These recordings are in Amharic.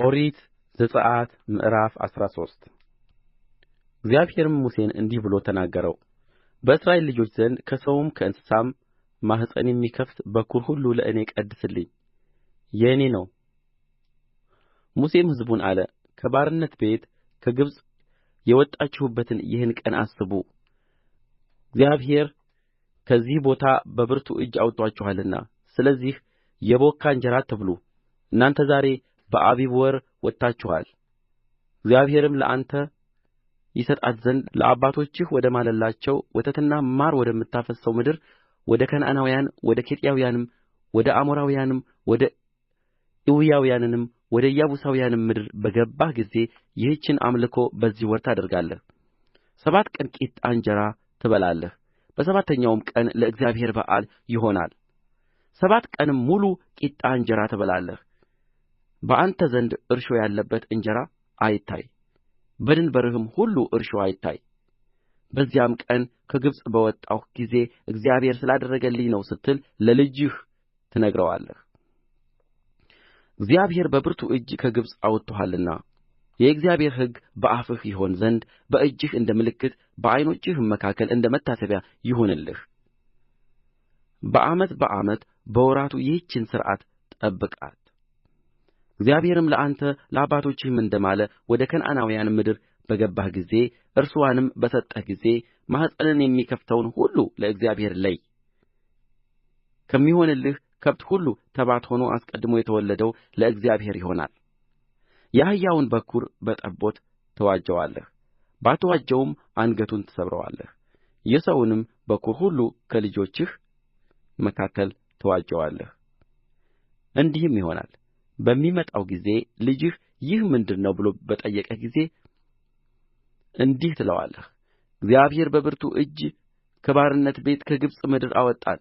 ኦሪት ዘጽአት ምዕራፍ 13 እግዚአብሔርም ሙሴን እንዲህ ብሎ ተናገረው። በእስራኤል ልጆች ዘንድ ከሰውም ከእንስሳም ማኅፀን የሚከፈት በኵር ሁሉ ለእኔ ቀድስልኝ፣ የእኔ ነው። ሙሴም ሕዝቡን አለ፦ ከባርነት ቤት ከግብፅ የወጣችሁበትን ይህን ቀን አስቡ። እግዚአብሔር ከዚህ ቦታ በብርቱ እጅ አውጥቶአችኋልና፣ ስለዚህ የቦካ እንጀራ አትብሉ። እናንተ ዛሬ በአቢብ ወር ወጥታችኋል። እግዚአብሔርም ለአንተ ይሰጣት ዘንድ ለአባቶችህ ወደ ማለላቸው ወተትና ማር ወደምታፈስሰው ምድር ወደ ከነዓናውያን፣ ወደ ኬጢያውያንም፣ ወደ አሞራውያንም፣ ወደ ኤዊያውያንም ወደ ኢያቡሳውያንም ምድር በገባህ ጊዜ ይህችን አምልኮ በዚህ ወር ታደርጋለህ። ሰባት ቀን ቂጣ እንጀራ ትበላለህ። በሰባተኛውም ቀን ለእግዚአብሔር በዓል ይሆናል። ሰባት ቀንም ሙሉ ቂጣ እንጀራ ትበላለህ። በአንተ ዘንድ እርሾ ያለበት እንጀራ አይታይ፣ በድንበርህም ሁሉ እርሾ አይታይ። በዚያም ቀን ከግብፅ በወጣሁ ጊዜ እግዚአብሔር ስላደረገልኝ ነው ስትል ለልጅህ ትነግረዋለህ። እግዚአብሔር በብርቱ እጅ ከግብፅ አውጥቶሃልና የእግዚአብሔር ሕግ በአፍህ ይሆን ዘንድ በእጅህ እንደ ምልክት በዓይኖችህም መካከል እንደ መታሰቢያ ይሁንልህ። በዓመት በዓመት በወራቱ ይህችን ሥርዓት ጠብቃት። እግዚአብሔርም ለአንተ ለአባቶችህም እንደ ማለ ወደ ከነዓናውያን ምድር በገባህ ጊዜ እርስዋንም በሰጠህ ጊዜ ማኅፀንን የሚከፍተውን ሁሉ ለእግዚአብሔር ለይ። ከሚሆንልህ ከብት ሁሉ ተባት ሆኖ አስቀድሞ የተወለደው ለእግዚአብሔር ይሆናል። የአህያውን በኵር በጠቦት ትዋጀዋለህ፣ ባትዋጀውም አንገቱን ትሰብረዋለህ። የሰውንም በኵር ሁሉ ከልጆችህ መካከል ትዋጀዋለህ። እንዲህም ይሆናል በሚመጣው ጊዜ ልጅህ ይህ ምንድር ነው ብሎ በጠየቀህ ጊዜ እንዲህ ትለዋለህ፣ እግዚአብሔር በብርቱ እጅ ከባርነት ቤት ከግብፅ ምድር አወጣን።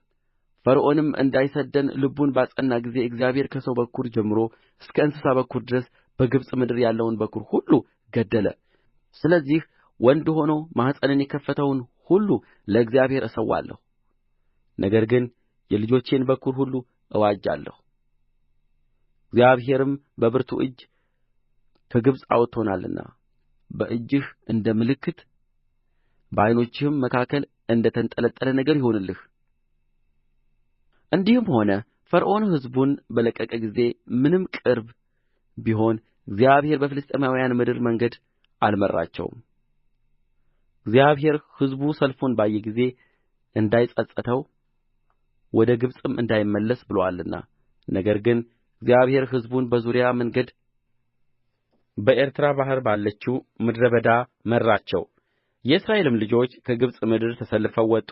ፈርዖንም እንዳይሰድደን ልቡን ባጸና ጊዜ እግዚአብሔር ከሰው በኵር ጀምሮ እስከ እንስሳ በኵር ድረስ በግብፅ ምድር ያለውን በኵር ሁሉ ገደለ። ስለዚህ ወንድ ሆኖ ማኅፀንን የከፈተውን ሁሉ ለእግዚአብሔር እሠዋለሁ፣ ነገር ግን የልጆቼን በኵር ሁሉ እዋጃለሁ። እግዚአብሔርም በብርቱ እጅ ከግብፅ አውጥቶናልና በእጅህ እንደ ምልክት በዓይኖችህም መካከል እንደ ተንጠለጠለ ነገር ይሁንልህ። እንዲህም ሆነ ፈርዖን ሕዝቡን በለቀቀ ጊዜ ምንም ቅርብ ቢሆን እግዚአብሔር በፍልስጥኤማውያን ምድር መንገድ አልመራቸውም። እግዚአብሔር ሕዝቡ ሰልፉን ባየ ጊዜ እንዳይጸጽተው ወደ ግብፅም እንዳይመለስ ብሎአልና። ነገር ግን እግዚአብሔር ሕዝቡን በዙሪያ መንገድ በኤርትራ ባሕር ባለችው ምድረ በዳ መራቸው። የእስራኤልም ልጆች ከግብፅ ምድር ተሰልፈው ወጡ።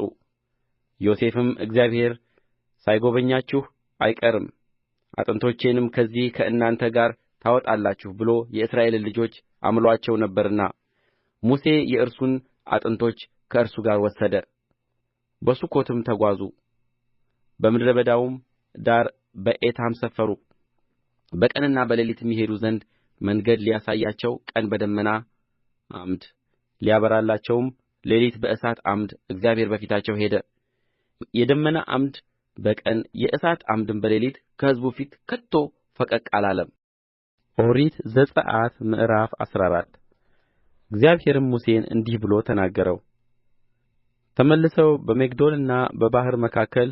ዮሴፍም እግዚአብሔር ሳይጎበኛችሁ አይቀርም አጥንቶቼንም ከዚህ ከእናንተ ጋር ታወጣላችሁ ብሎ የእስራኤልን ልጆች አምሎአቸው ነበርና ሙሴ የእርሱን አጥንቶች ከእርሱ ጋር ወሰደ። በሱኮትም ተጓዙ። በምድረ በዳውም ዳር በኤታም ሰፈሩ። በቀንና በሌሊትም ይሄዱ ዘንድ መንገድ ሊያሳያቸው ቀን በደመና ዓምድ ሊያበራላቸውም ሌሊት በእሳት ዓምድ እግዚአብሔር በፊታቸው ሄደ። የደመና ዓምድ በቀን የእሳት ዓምድም በሌሊት ከሕዝቡ ፊት ከቶ ፈቀቅ አላለም። ኦሪት ዘጽአት ምዕራፍ 14 እግዚአብሔርም ሙሴን እንዲህ ብሎ ተናገረው። ተመልሰው በሚግዶልና በባሕር መካከል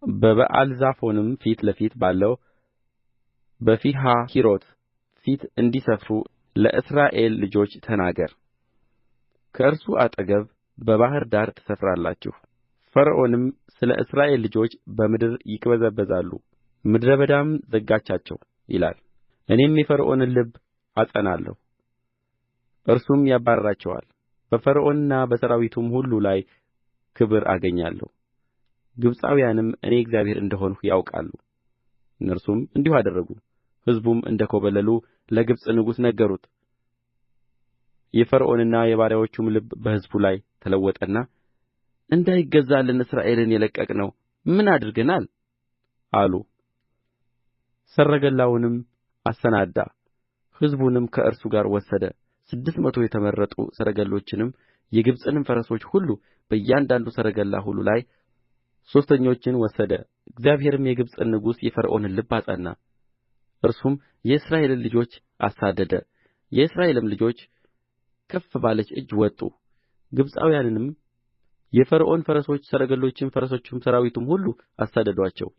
በበኣልዛፎንም ፊት ለፊት ባለው በፊሀሒሮት ፊት እንዲሰፍሩ ለእስራኤል ልጆች ተናገር። ከእርሱ አጠገብ በባሕር ዳር ትሰፍራላችሁ። ፈርዖንም ስለ እስራኤል ልጆች በምድር ይቅበዘበዛሉ፣ ምድረ በዳም ዘጋቻቸው ይላል። እኔም የፈርዖንን ልብ አጸናለሁ፣ እርሱም ያባርራቸዋል። በፈርዖንና በሠራዊቱም ሁሉ ላይ ክብር አገኛለሁ። ግብፃውያንም እኔ እግዚአብሔር እንደ ሆንሁ ያውቃሉ። እነርሱም እንዲሁ አደረጉ። ሕዝቡም እንደ ኰበለሉ ለግብፅ ንጉሥ ነገሩት። የፈርዖንና የባሪያዎቹም ልብ በሕዝቡ ላይ ተለወጠና እንዳይገዛልን እስራኤልን የለቀቅነው ምን አድርገናል አሉ። ሰረገላውንም አሰናዳ፣ ሕዝቡንም ከእርሱ ጋር ወሰደ። 600 የተመረጡ ሰረገሎችንም የግብፅንም ፈረሶች ሁሉ በእያንዳንዱ ሰረገላ ሁሉ ላይ ሦስተኞችን ወሰደ። እግዚአብሔርም የግብፅን ንጉሥ የፈርዖንን ልብ አጸና፣ እርሱም የእስራኤልን ልጆች አሳደደ። የእስራኤልም ልጆች ከፍ ባለች እጅ ወጡ። ግብጻውያንንም የፈርዖን ፈረሶች፣ ሰረገሎችም፣ ፈረሰኞችም ሠራዊቱም ሁሉ አሳደዱአቸው።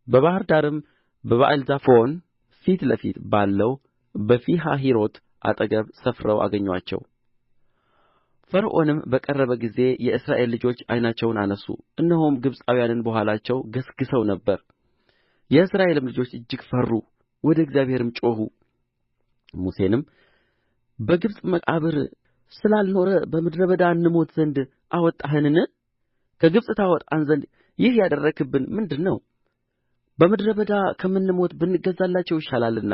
በባሕር ዳርም በበኣልዛፎን ፊት ለፊት ባለው በፊሀሒሮት አጠገብ ሰፍረው አገኙአቸው። ፈርዖንም በቀረበ ጊዜ የእስራኤል ልጆች ዓይናቸውን አነሡ፣ እነሆም ግብጻውያን በኋላቸው ገሥግሰው ነበር። የእስራኤልም ልጆች እጅግ ፈሩ፣ ወደ እግዚአብሔርም ጮኹ። ሙሴንም በግብጽ መቃብር ስላልኖረ በምድረ በዳ እንሞት ዘንድ አወጣኸንን? ከግብጽ ታወጣን ዘንድ ይህ ያደረግህብን ምንድር ነው? በምድረ በዳ ከምንሞት ብንገዛላቸው ይሻላልና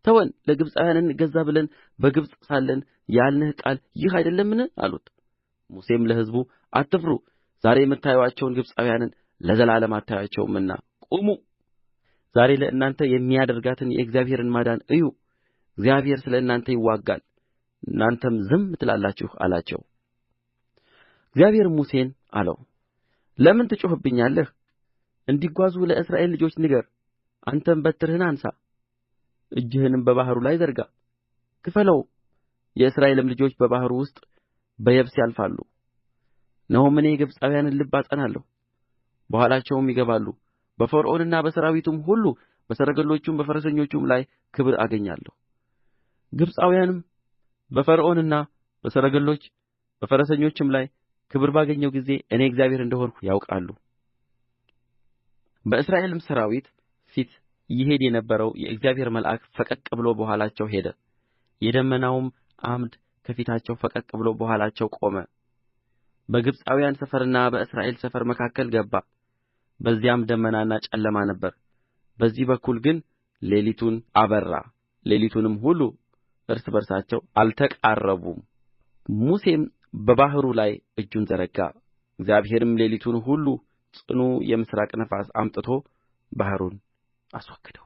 ተወን፣ ለግብጻውያን እንገዛ ብለን በግብጽ ሳለን ያልንህ ቃል ይህ አይደለምን? አሉት። ሙሴም ለሕዝቡ አትፍሩ፣ ዛሬ የምታዩአቸውን ግብጻውያንን ለዘላለም አታዩአቸውምና ቁሙ፣ ዛሬ ለእናንተ የሚያደርጋትን የእግዚአብሔርን ማዳን እዩ። እግዚአብሔር ስለ እናንተ ይዋጋል፣ እናንተም ዝም ትላላችሁ አላቸው። እግዚአብሔርም ሙሴን አለው፣ ለምን ትጮኽብኛለህ? እንዲጓዙ ለእስራኤል ልጆች ንገር። አንተም በትርህን አንሣ፣ እጅህንም በባሕሩ ላይ ዘርጋ፣ ክፈለውም፣ የእስራኤልም ልጆች በባሕሩ ውስጥ በየብስ ያልፋሉ። እነሆም እኔ የግብጻውያንን ልብ አጸናለሁ፣ በኋላቸውም ይገባሉ። በፈርዖንና በሠራዊቱም ሁሉ በሰረገሎቹም በፈረሰኞቹም ላይ ክብር አገኛለሁ። ግብጻውያንም በፈርዖንና በሰረገሎች በፈረሰኞችም ላይ ክብር ባገኘሁ ጊዜ እኔ እግዚአብሔር እንደ ሆንሁ ያውቃሉ። በእስራኤልም ሠራዊት ፊት ይሄድ የነበረው የእግዚአብሔር መልአክ ፈቀቅ ብሎ በኋላቸው ሄደ። የደመናውም ዓምድ ከፊታቸው ፈቀቅ ብሎ በኋላቸው ቆመ፣ በግብጻውያን ሰፈርና በእስራኤል ሰፈር መካከል ገባ። በዚያም ደመናና ጨለማ ነበረ፣ በዚህ በኩል ግን ሌሊቱን አበራ። ሌሊቱንም ሁሉ እርስ በርሳቸው አልተቃረቡም። ሙሴም በባሕሩ ላይ እጁን ዘረጋ፣ እግዚአብሔርም ሌሊቱን ሁሉ ጽኑ የምሥራቅ ነፋስ አምጥቶ ባሕሩን አስወገደው፣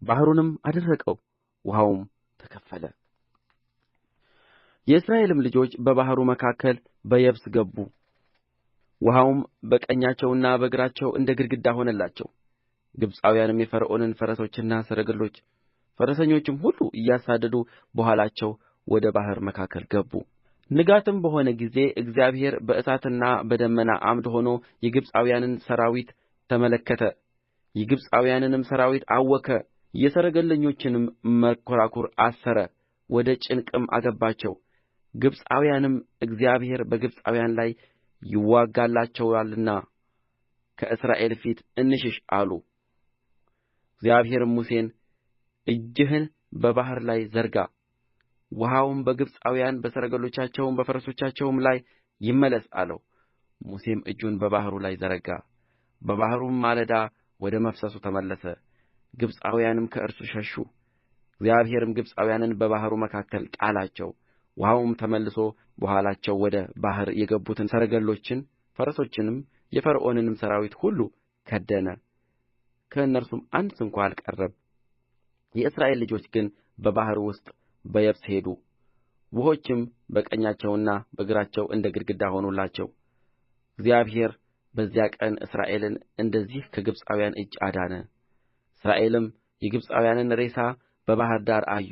ባሕሩንም አደረቀው፣ ውኃውም ተከፈለ። የእስራኤልም ልጆች በባሕሩ መካከል በየብስ ገቡ፣ ውኃውም በቀኛቸውና በግራቸው እንደ ግድግዳ ሆነላቸው። ግብጻውያንም የፈርዖንን ፈረሶችና ሰረገሎች ፈረሰኞችም ሁሉ እያሳደዱ በኋላቸው ወደ ባሕር መካከል ገቡ። ንጋትም በሆነ ጊዜ እግዚአብሔር በእሳትና በደመና ዓምድ ሆኖ የግብጻውያንን ሠራዊት ተመለከተ፣ የግብጻውያንንም ሠራዊት አወከ። የሰረገሎቹንም መንኰራኵር አሰረ፣ ወደ ጭንቅም አገባቸው። ግብጻውያንም እግዚአብሔር በግብጻውያን ላይ ይዋጋላቸዋልና ከእስራኤል ፊት እንሽሽ አሉ። እግዚአብሔርም ሙሴን እጅህን በባሕር ላይ ዘርጋ፣ ውኃውም በግብጻውያን በሰረገሎቻቸውም በፈረሶቻቸውም ላይ ይመለስ አለው። ሙሴም እጁን በባሕሩ ላይ ዘረጋ፣ በባሕሩም ማለዳ ወደ መፍሰሱ ተመለሰ። ግብጻውያንም ከእርሱ ሸሹ። እግዚአብሔርም ግብጻውያንን በባሕሩ መካከል ጣላቸው። ውኃውም ተመልሶ በኋላቸው ወደ ባሕር የገቡትን ሰረገሎችን ፈረሶችንም የፈርዖንንም ሠራዊት ሁሉ ከደነ። ከእነርሱም አንድ ስንኳ አልቀረም። የእስራኤል ልጆች ግን በባሕር ውስጥ በየብስ ሄዱ። ውኆችም በቀኛቸውና በግራቸው እንደ ግድግዳ ሆኑላቸው። እግዚአብሔር በዚያ ቀን እስራኤልን እንደዚህ ከግብጻውያን እጅ አዳነ። እስራኤልም የግብጻውያንን ሬሳ በባሕር ዳር አዩ።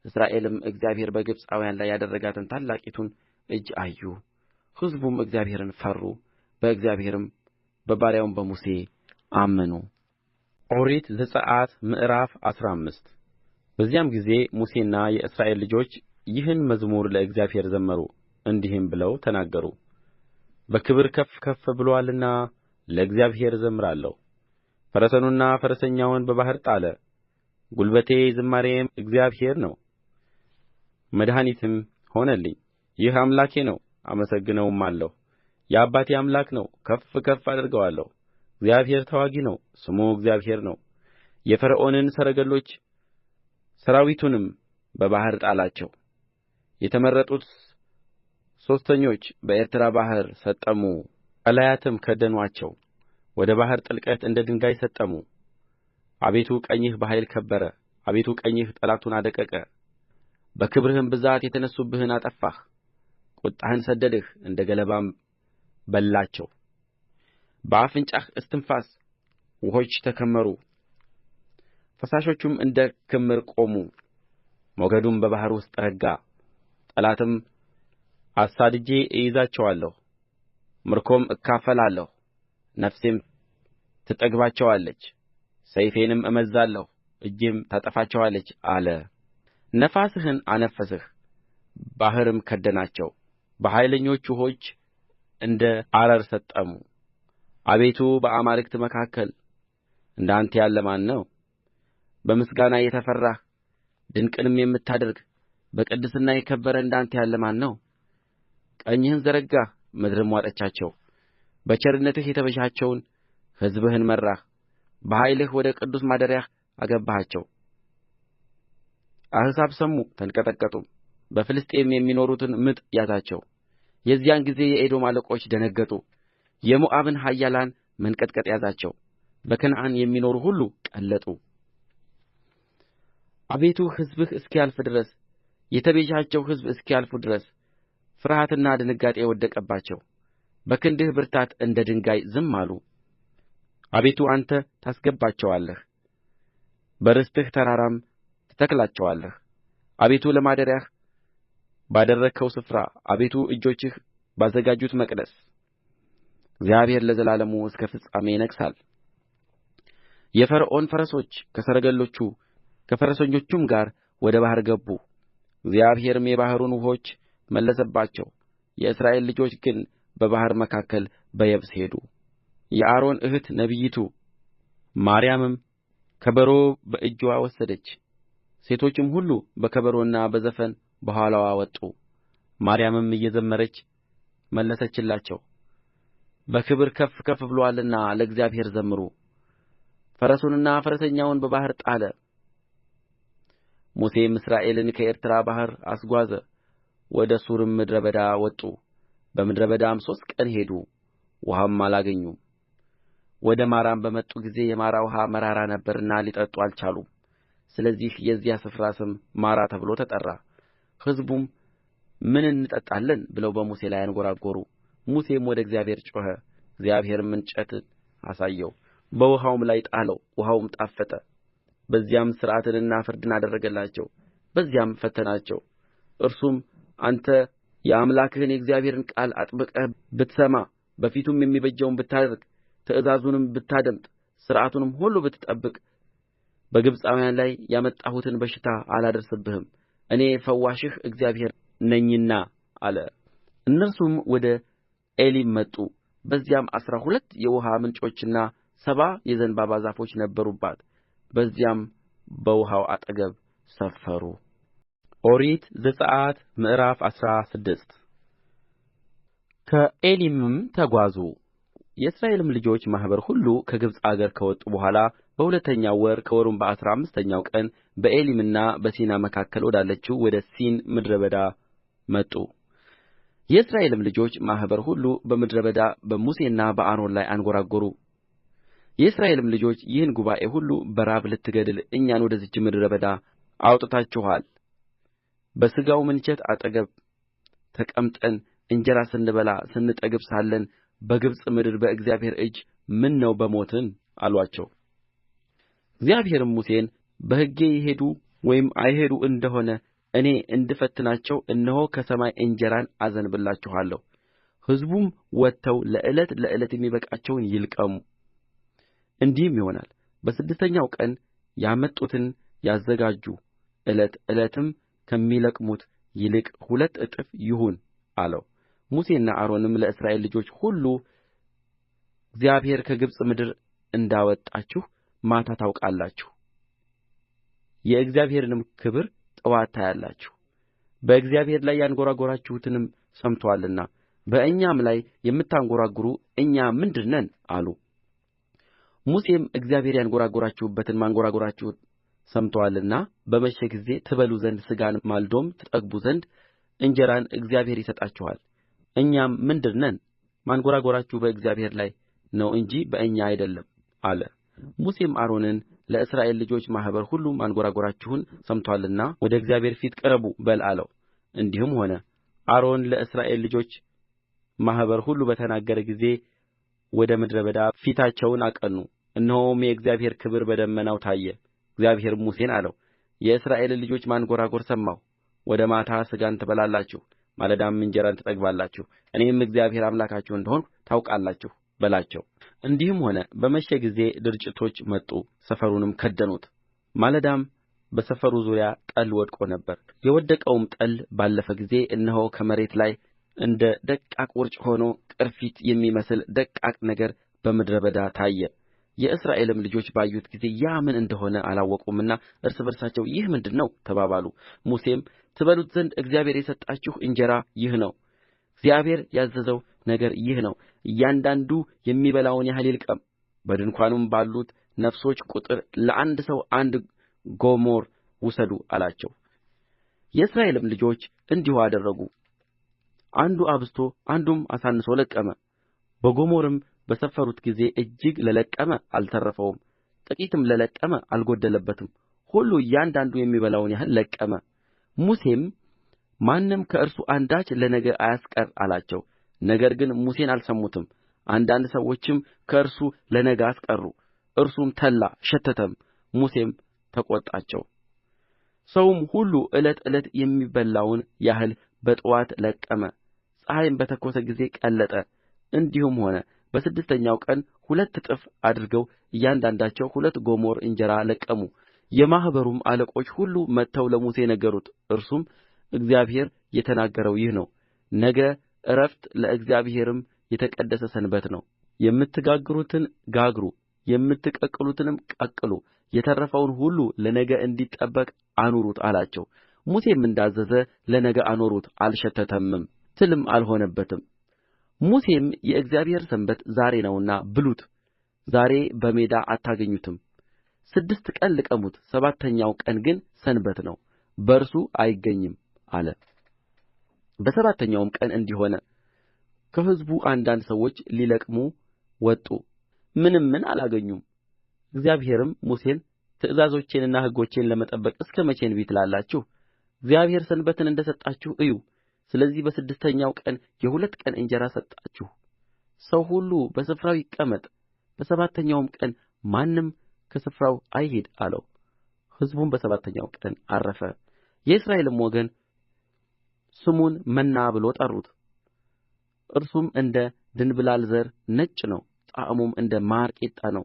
እስራኤልም እግዚአብሔር በግብጻውያን ላይ ያደረጋትን ታላቂቱን እጅ አዩ። ሕዝቡም እግዚአብሔርን ፈሩ፣ በእግዚአብሔርም በባሪያውም በሙሴ አመኑ። ኦሪት ዘጽአት ምዕራፍ 15 በዚያም ጊዜ ሙሴና የእስራኤል ልጆች ይህን መዝሙር ለእግዚአብሔር ዘመሩ፣ እንዲህም ብለው ተናገሩ። በክብር ከፍ ከፍ ብሎአልና ለእግዚአብሔር እዘምራለሁ። ፈረሱንና ፈረሰኛውን በባሕር ጣለ። ጕልበቴ ዝማሬዬም እግዚአብሔር ነው፣ መድኃኒትም ሆነልኝ። ይህ አምላኬ ነው፣ አመሰግነውማለሁ። የአባቴ አምላክ ነው፣ ከፍ ከፍ አደርገዋለሁ። እግዚአብሔር ተዋጊ ነው፣ ስሙ እግዚአብሔር ነው። የፈርዖንን ሰረገሎች ሠራዊቱንም በባሕር ጣላቸው። የተመረጡት ሦስተኞች በኤርትራ ባሕር ሰጠሙ፣ ቀላያትም ከደኑአቸው፣ ወደ ባሕር ጥልቀት እንደ ድንጋይ ሰጠሙ። አቤቱ ቀኝህ በኃይል ከበረ፣ አቤቱ ቀኝህ ጠላቱን አደቀቀ። በክብርህም ብዛት የተነሡብህን አጠፋህ። ቍጣህን ሰድደህ እንደ ገለባም በላቸው። በአፍንጫህ እስትንፋስ ውኆች ተከመሩ፣ ፈሳሾቹም እንደ ክምር ቆሙ። ሞገዱም በባሕር ውስጥ ረጋ። ጠላትም አሳድጄ እይዛቸዋለሁ፣ ምርኮም እካፈላለሁ፣ ነፍሴም ትጠግባቸዋለች፣ ሰይፌንም እመዝዛለሁ፣ እጄም ታጠፋቸዋለች አለ። ነፋስህን አነፈስህ፣ ባሕርም ከደናቸው፣ በኃይለኞች ውኆች እንደ አረር ሰጠሙ። አቤቱ በአማልክት መካከል እንደ አንተ ያለ ማን ነው? በምስጋና የተፈራህ ድንቅንም የምታደርግ በቅድስና የከበረ እንደ አንተ ያለ ማን ነው? ቀኝህን ዘረጋህ፣ ምድርም ዋጠቻቸው። በቸርነትህ የተቤዠሃቸውን ሕዝብህን መራህ፣ በኃይልህ ወደ ቅዱስ ማደሪያህ አገባሃቸው። አሕዛብ ሰሙ ተንቀጠቀጡም፣ በፍልስጥኤም የሚኖሩትን ምጥ ያዛቸው። የዚያን ጊዜ የኤዶም አለቆች ደነገጡ፣ የሞዓብን ኃያላን መንቀጥቀጥ ያዛቸው። በከነዓን የሚኖሩ ሁሉ ቀለጡ። አቤቱ ሕዝብህ እስኪያልፍ ድረስ የተቤዠሃቸው ሕዝብ እስኪያልፉ ድረስ ፍርሃትና ድንጋጤ ወደቀባቸው። በክንድህ ብርታት እንደ ድንጋይ ዝም አሉ። አቤቱ አንተ ታስገባቸዋለህ፣ በርስትህ ተራራም ትተክላቸዋለህ። አቤቱ ለማደሪያህ ባደረግኸው ስፍራ፣ አቤቱ እጆችህ ባዘጋጁት መቅደስ እግዚአብሔር ለዘላለሙ እስከ ፍጻሜ ይነግሣል። የፈርዖን ፈረሶች ከሰረገሎቹ ከፈረሰኞቹም ጋር ወደ ባሕር ገቡ። እግዚአብሔርም የባሕሩን ውኆች መለሰባቸው። የእስራኤል ልጆች ግን በባሕር መካከል በየብስ ሄዱ። የአሮን እኅት ነቢይቱ ማርያምም ከበሮ በእጅዋ ወሰደች። ሴቶችም ሁሉ በከበሮና በዘፈን በኋላዋ ወጡ። ማርያምም እየዘመረች መለሰችላቸው፣ በክብር ከፍ ከፍ ብሎአልና ለእግዚአብሔር ዘምሩ። ፈረሱንና ፈረሰኛውን በባሕር ጣለ። ሙሴም እስራኤልን ከኤርትራ ባሕር አስጓዘ። ወደ ሱርም ምድረ በዳ ወጡ። በምድረ በዳም ሦስት ቀን ሄዱ፣ ውኃም አላገኙም። ወደ ማራም በመጡ ጊዜ የማራ ውኃ መራራ ነበረና ሊጠጡ አልቻሉም። ስለዚህ የዚያ ስፍራ ስም ማራ ተብሎ ተጠራ። ሕዝቡም ምን እንጠጣለን ብለው በሙሴ ላይ አንጐራጐሩ። ሙሴም ወደ እግዚአብሔር ጮኸ። እግዚአብሔርም እንጨትን አሳየው፣ በውኃውም ላይ ጣለው፣ ውኃውም ጣፈጠ። በዚያም ሥርዓትንና ፍርድን አደረገላቸው፣ በዚያም ፈተናቸው። እርሱም አንተ የአምላክህን የእግዚአብሔርን ቃል አጥብቀህ ብትሰማ በፊቱም የሚበጀውን ብታደርግ ትእዛዙንም ብታደምጥ ሥርዓቱንም ሁሉ ብትጠብቅ በግብፃውያን ላይ ያመጣሁትን በሽታ አላደርስብህም፣ እኔ ፈዋሽህ እግዚአብሔር ነኝና አለ። እነርሱም ወደ ኤሊም መጡ። በዚያም 12 የውኃ ምንጮችና 70 የዘንባባ ዛፎች ነበሩባት። በዚያም በውኃው አጠገብ ሰፈሩ። ኦሪት ዘጽአት ምዕራፍ 16 ከኤሊምም ተጓዙ። የእስራኤልም ልጆች ማኅበር ሁሉ ከግብፅ አገር ከወጡ በኋላ በሁለተኛው ወር ከወሩም በአሥራ አምስተኛው ቀን በኤሊምና በሲና መካከል ወዳለችው ወደ ሲን ምድረ በዳ መጡ። የእስራኤልም ልጆች ማኅበር ሁሉ በምድረ በዳ በሙሴና በአሮን ላይ አንጐራጐሩ። የእስራኤልም ልጆች ይህን ጉባኤ ሁሉ በራብ ልትገድል እኛን ወደዚች ምድረ በዳ አውጥታችኋል። በሥጋው ምንቸት አጠገብ ተቀምጠን እንጀራ ስንበላ ስንጠግብ ሳለን በግብፅ ምድር በእግዚአብሔር እጅ ምነው በሞትን አሉአቸው። እግዚአብሔርም ሙሴን በሕጌ ይሄዱ ወይም አይሄዱ እንደ ሆነ እኔ እንድፈትናቸው እነሆ ከሰማይ እንጀራን አዘንብላችኋለሁ። ሕዝቡም ወጥተው ለዕለት ለዕለት የሚበቃቸውን ይልቀሙ። እንዲህም ይሆናል፣ በስድስተኛው ቀን ያመጡትን ያዘጋጁ፣ ዕለት ዕለትም ከሚለቅሙት ይልቅ ሁለት እጥፍ ይሁን አለው። ሙሴና አሮንም ለእስራኤል ልጆች ሁሉ እግዚአብሔር ከግብፅ ምድር እንዳወጣችሁ ማታ ታውቃላችሁ፣ የእግዚአብሔርንም ክብር ጥዋት ታያላችሁ። በእግዚአብሔር ላይ ያንጐራጐራችሁትንም ሰምቶአልና በእኛም ላይ የምታንጐራጕሩ እኛ ምንድር ነን አሉ። ሙሴም እግዚአብሔር ያንጐራጐራችሁበትን ማንጐራጐራችሁን ሰምቶአልና በመሸ ጊዜ ትበሉ ዘንድ ሥጋን ማልዶም ትጠግቡ ዘንድ እንጀራን እግዚአብሔር ይሰጣችኋል። እኛም ምንድር ነን? ማንጐራጐራችሁ በእግዚአብሔር ላይ ነው እንጂ በእኛ አይደለም አለ። ሙሴም አሮንን ለእስራኤል ልጆች ማኅበር ሁሉ ማንጐራጐራችሁን ሰምቶአልና ወደ እግዚአብሔር ፊት ቅረቡ በል አለው። እንዲህም ሆነ፣ አሮን ለእስራኤል ልጆች ማኅበር ሁሉ በተናገረ ጊዜ ወደ ምድረ በዳ ፊታቸውን አቀኑ። እነሆም የእግዚአብሔር ክብር በደመናው ታየ። እግዚአብሔርም ሙሴን አለው የእስራኤልን ልጆች ማንጐራጐር ሰማሁ ወደ ማታ ሥጋን ትበላላችሁ ማለዳም እንጀራን ትጠግባላችሁ እኔም እግዚአብሔር አምላካችሁ እንደ ሆንሁ ታውቃላችሁ በላቸው እንዲህም ሆነ በመሸ ጊዜ ድርጭቶች መጡ ሰፈሩንም ከደኑት ማለዳም በሰፈሩ ዙሪያ ጠል ወድቆ ነበር የወደቀውም ጠል ባለፈ ጊዜ እነሆ ከመሬት ላይ እንደ ደቃቅ ውርጭ ሆኖ ቅርፊት የሚመስል ደቃቅ ነገር በምድረ በዳ ታየ የእስራኤልም ልጆች ባዩት ጊዜ ያ ምን እንደ ሆነ አላወቁምና እርስ በርሳቸው ይህ ምንድር ነው ተባባሉ ሙሴም ትበሉት ዘንድ እግዚአብሔር የሰጣችሁ እንጀራ ይህ ነው እግዚአብሔር ያዘዘው ነገር ይህ ነው እያንዳንዱ የሚበላውን ያህል ይልቀም በድንኳኑም ባሉት ነፍሶች ቍጥር ለአንድ ሰው አንድ ጎሞር ውሰዱ አላቸው የእስራኤልም ልጆች እንዲሁ አደረጉ አንዱ አብዝቶ አንዱም አሳንሶ ለቀመ በጎሞርም በሰፈሩት ጊዜ እጅግ ለለቀመ አልተረፈውም ጥቂትም ለለቀመ አልጎደለበትም ሁሉ እያንዳንዱ የሚበላውን ያህል ለቀመ ሙሴም ማንም ከእርሱ አንዳች ለነገ አያስቀር አላቸው ነገር ግን ሙሴን አልሰሙትም አንዳንድ ሰዎችም ከእርሱ ለነገ አስቀሩ እርሱም ተላ ሸተተም ሙሴም ተቈጣቸው ሰውም ሁሉ ዕለት ዕለት የሚበላውን ያህል በጥዋት ለቀመ ፀሐይም በተኰሰ ጊዜ ቀለጠ እንዲህም ሆነ በስድስተኛው ቀን ሁለት እጥፍ አድርገው እያንዳንዳቸው ሁለት ጎሞር እንጀራ ለቀሙ የማኅበሩም አለቆች ሁሉ መጥተው ለሙሴ ነገሩት እርሱም እግዚአብሔር የተናገረው ይህ ነው ነገ ዕረፍት ለእግዚአብሔርም የተቀደሰ ሰንበት ነው የምትጋግሩትን ጋግሩ የምትቀቅሉትንም ቀቅሉ የተረፈውን ሁሉ ለነገ እንዲጠበቅ አኑሩት አላቸው ሙሴም እንዳዘዘ ለነገ አኖሩት አልሸተተም ትልም አልሆነበትም ሙሴም የእግዚአብሔር ሰንበት ዛሬ ነውና ብሉት ዛሬ በሜዳ አታገኙትም ስድስት ቀን ልቀሙት ሰባተኛው ቀን ግን ሰንበት ነው በእርሱ አይገኝም አለ በሰባተኛውም ቀን እንዲህ ሆነ ከሕዝቡ አንዳንድ ሰዎች ሊለቅሙ ወጡ ምንምን አላገኙም እግዚአብሔርም ሙሴን ትእዛዞቼንና ሕጎቼን ለመጠበቅ እስከ መቼ እንቢ ትላላችሁ እግዚአብሔር ሰንበትን እንደ ሰጣችሁ እዩ ስለዚህ በስድስተኛው ቀን የሁለት ቀን እንጀራ ሰጣችሁ ሰው ሁሉ በስፍራው ይቀመጥ በሰባተኛውም ቀን ማንም ከስፍራው አይሂድ አለው ሕዝቡም በሰባተኛው ቀን ዐረፈ የእስራኤልም ወገን ስሙን መና ብለው ጠሩት እርሱም እንደ ድንብላል ዘር ነጭ ነው ጣዕሙም እንደ ማር ቂጣ ነው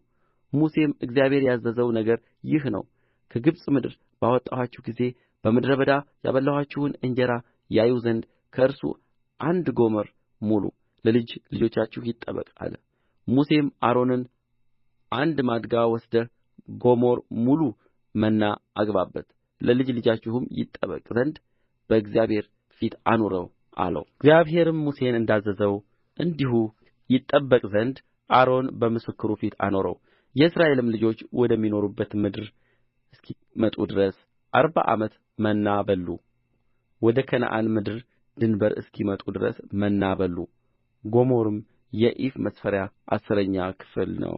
ሙሴም እግዚአብሔር ያዘዘው ነገር ይህ ነው ከግብፅ ምድር ባወጣኋችሁ ጊዜ በምድረ በዳ ያበላኋችሁን እንጀራ ያዩ ዘንድ ከእርሱ አንድ ጎሞር ሙሉ ለልጅ ልጆቻችሁ ይጠበቅ አለ ሙሴም አሮንን አንድ ማድጋ ወስደህ ጎሞር ሙሉ መና አግባበት ለልጅ ልጃችሁም ይጠበቅ ዘንድ በእግዚአብሔር ፊት አኑረው አለው እግዚአብሔርም ሙሴን እንዳዘዘው እንዲሁ ይጠበቅ ዘንድ አሮን በምስክሩ ፊት አኖረው የእስራኤልም ልጆች ወደሚኖሩባት ምድር እስኪመጡ ድረስ አርባ ዓመት መና በሉ ወደ ከነዓን ምድር ድንበር እስኪመጡ ድረስ መና በሉ ጎሞርም የኢፍ መስፈሪያ አሥረኛ ክፍል ነው።